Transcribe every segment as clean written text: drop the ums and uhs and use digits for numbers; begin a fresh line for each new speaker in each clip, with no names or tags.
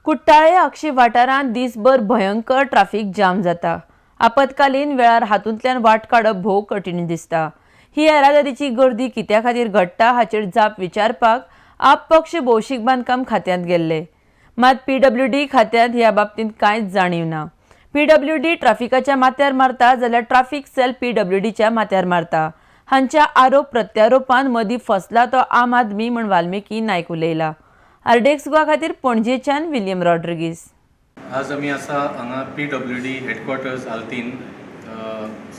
कुट्टाळे आक्षी वाठारांत दिसभर भयंकर ट्राफीक जाम जाता. आपत्कालीन वेळार हातूंतल्यान वाट काडप भोव कठीण दिसता. ही येरादारीची गर्दी कित्या खातीर घडटा हाचेर जाप विचारपाक आप पक्ष भौशीक बांदकाम खात्यांत गेल्ले. मात पीडब्ल्यूडी खात्यांत ह्या बाबतींत कांयच जाणीव ना. पीडब्ल्यूडी ट्राफिकाच्या माथ्यार मारता जाल्यार ट्राफीक सेल पीडब्ल्यूडीच्या माथ्यार मारता. हांच्या आरोप प्रत्यारोपान मदीं फसला तो आम आदमी म्हण वाल्मिकी नायक उलयला. आरडीएक्स गोवा खातीर पणजेच्यान विलियम रॉड्रिगीस.
आज आमी आसा हांगा पीडब्ल्यूडी हेडक्वॉर्टर्स आल्तीन.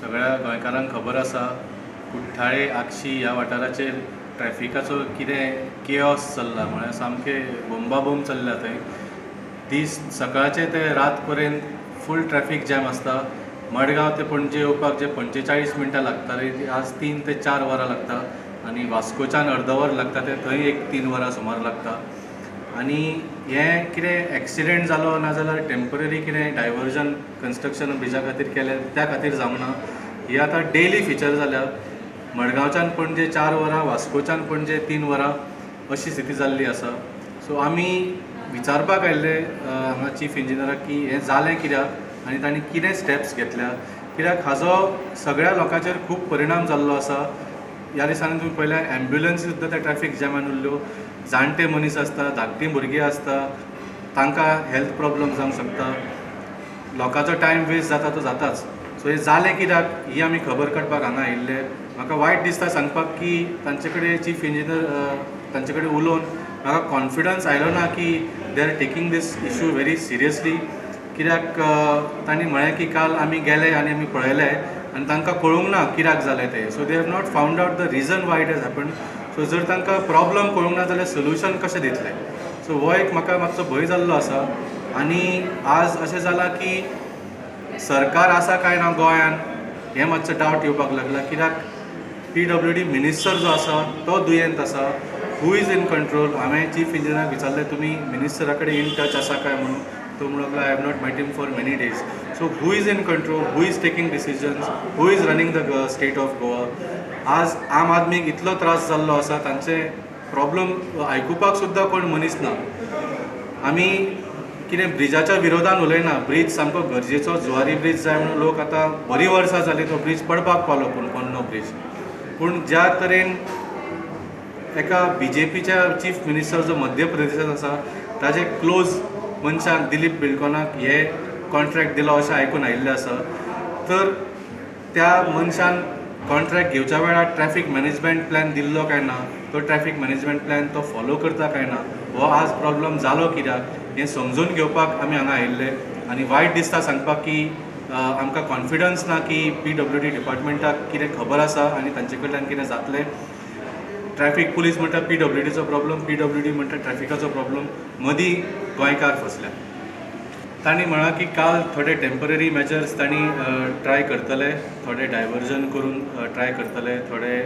सगळ्या गोंयकारांक खबर आसा कुठ्ठाळे आक्षी ह्या वाठाराचेर ट्रॅफिकाचो कितें केओस चल्ला, म्हळ्यार सामकें बोंबाबोंब चल्ल्या थंय. दीस सकाळचे ते रात पर्यंत फूल ट्रॅफीक जॅम आसता. मडगांव ते पणजे येवपाक जे 45 मिनटां लागताली ती आज 3 ते 4 वरां लागता आनी वास्कोच्यान अर्द वर लागता ते थंय एक 3 वरां सुमार लागता. आनी हें कितें एक्सिडेंट जालो ना जाल्यार टेंपररी कितें डायवर्जन कन्स्ट्रक्शन ब्रिजा खातीर केलें त्या खातीर जावंक ना. ही आतां डेली फिचर जाल्या. मडगांवच्यान पणजे 4 वरां, वास्कोच्यान पणजे 3 वरां अशी स्थिती जाल्ली आसा. सो आमी विचारपाक आयिल्ले हांगा चीफ इंजिनियराक की हें जालें कित्याक आनी तांणी कितें स्टेप्स घेतल्या, कित्याक हाजो सगळ्या लोकांचेर खूब परिणाम जाल्लो आसा. ह्या दिसांनी तुमी पळयल्यार एम्ब्युलन्सी सुद्दां त्या ट्रॅफीक जॅमान उरल्यो. जाणटे मनीस आसता, धाकटीं भुरगीं आसता, तांकां हेल्थ प्रॉब्लम जावंक शकता. लोकांचो टायम वेस्ट जाता तो जाताच. सो हें जालें कित्याक ही आमी खबर काडपाक हांगा आयिल्ले. म्हाका वायट दिसता सांगपाक की तांचे कडेन चीफ इंजिनियर तांचे कडेन उलोवन म्हाका कॉन्फिडन्स आयलो ना की they are taking this issue very seriously. कित्याक तांणी म्हळें की काल आमी गेले आनी आमी पळयले आनी तांकां कळूंक ना कित्याक जालें तें. So they have not found out the reason why it has happen. So जर तांकां प्रॉब्लम कळूंक ना जाल्यार सोल्युशन कशें दितले? सो हो एक म्हाका मातसो भंय जाल्लो आसा. आनी आज अशें जालां की सरकार आसा काय ना गोंयान हें मातसो डावट येवपाक लागला. कित्याक पीडब्ल्यूडी मिनिस्टर जो आसा तो दुयेंत आसा. Who is in control? हांवें चीफ इंजिनियराक विचारलें तुमी मिनिस्टरा कडेन इन टच आसा काय म्हणून. तो म्हणूंक लागलो I have not met him for many days. So who is in control? Who is taking decisions? Who is running the state of Goa? आज आम आदमीक इतलो त्रास जाल्लो आसा, तांचे प्रॉब्लम आयकुपाक सुद्दां कोण मनीस ना. आमी कितें ब्रिजाच्या विरोधान उलयना. ब्रीज सामको गरजेचो, जुवारी ब्रीज जाय म्हणून लोक आतां बरीं वर्सां जालीं तो ब्रीज पडपाक पावलो, पूण पोन्नो ब्रीज. पूण ज्या तरेन एका बीजेपीच्या चीफ मिनिस्टर जो मध्य प्रदेशांत आसा ताजे क्लोज मनशाक दिलीप बिल्डकॉनाक हे कॉन्ट्रॅक्ट दिलो अशें आयकून आयिल्लें आसा. तर त्या मनशान कॉन्ट्रॅक्ट घेवच्या वेळार ट्रॅफीक मॅनेजमेंट प्लॅन दिल्लो काय ना, तो ट्रॅफीक मॅनेजमेंट प्लॅन तो फॉलो करता काय ना, हो आज प्रॉब्लम जालो कित्याक हें समजून घेवपाक आमी हांगा आयिल्ले. आनी वायट दिसता सांगपाक की आमकां कॉन्फिडन्स ना की पीडब्ल्यूडी डिपार्टमेंटाक कितें खबर आसा आनी तांचे कडल्यान कितें जातलें. ट्रॅफीक पुलीस म्हणटा पीडब्ल्यूडीचो प्रॉब्लम, पीडब्ल्यूडी म्हणटा ट्रॅफिकाचो प्रॉब्लम, मदीं गोंयकार फसल्या. तांणी म्हळां की काल थोडे टेंपररी मेजर्स तांणी ट्राय करतले, थोडे डायवर्जन करून ट्राय करतले, थोडे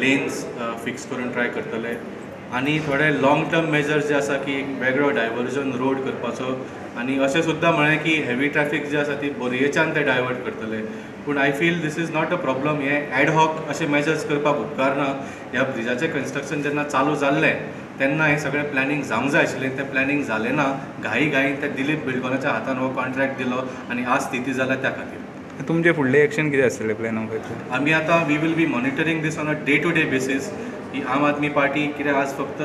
लेन्स फिक्स करून ट्राय करतले आनी थोडे लाँग टर्म मेजर्स जे आसा की एक वेगळो डायवर्जन रोड करपाचो. आनी अशें सुद्दां म्हळें की हेवी ट्रॅफीक जे आसा ती बोरयेच्यान ते डायवर्ट करतले. पूण I feel this is not a problem. हे एडहॉक अशे मेजर्स करपाक उपकारना. ह्या ब्रिजाचें कन्स्ट्रक्शन जेन्ना चालू जाल्लें तेन्ना हें सगळें प्लॅनिंग जावंक जाय आशिल्लें, तें प्लॅनिंग जालें ना. घाई घाईन त्या दिलीप बिल्डकॉनाच्या हातान हो कॉन्ट्रॅक्ट दिलो आनी आज स्थिती जाल्या त्या खातीर.
तुमचें फुडलें एक्शन कितें आसतलें प्लॅन ऑफ?
आमी आतां we will be monitoring this on a day to day basis. की आम आदमी पार्टी कित्याक आज फक्त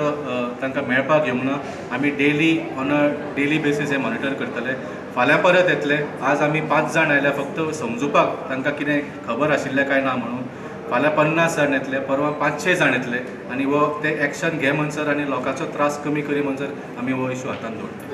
तांकां मेळपाक येवंक ना, आमी daily on a daily basis हें मॉनिटर करतले. फाल्यां परत येतले. आज आमी 5 जाण आयल्या फक्त समजुपाक तांकां कितें खबर आशिल्लें काय ना म्हणून. फाल्यां 50 जाण येतले, परवां 500 जाण येतले आनी हो ते एक्शन घे म्हणसर आनी लोकांचो त्रास कमी करी म्हणसर आमी हो इशू हातांत दवरतले.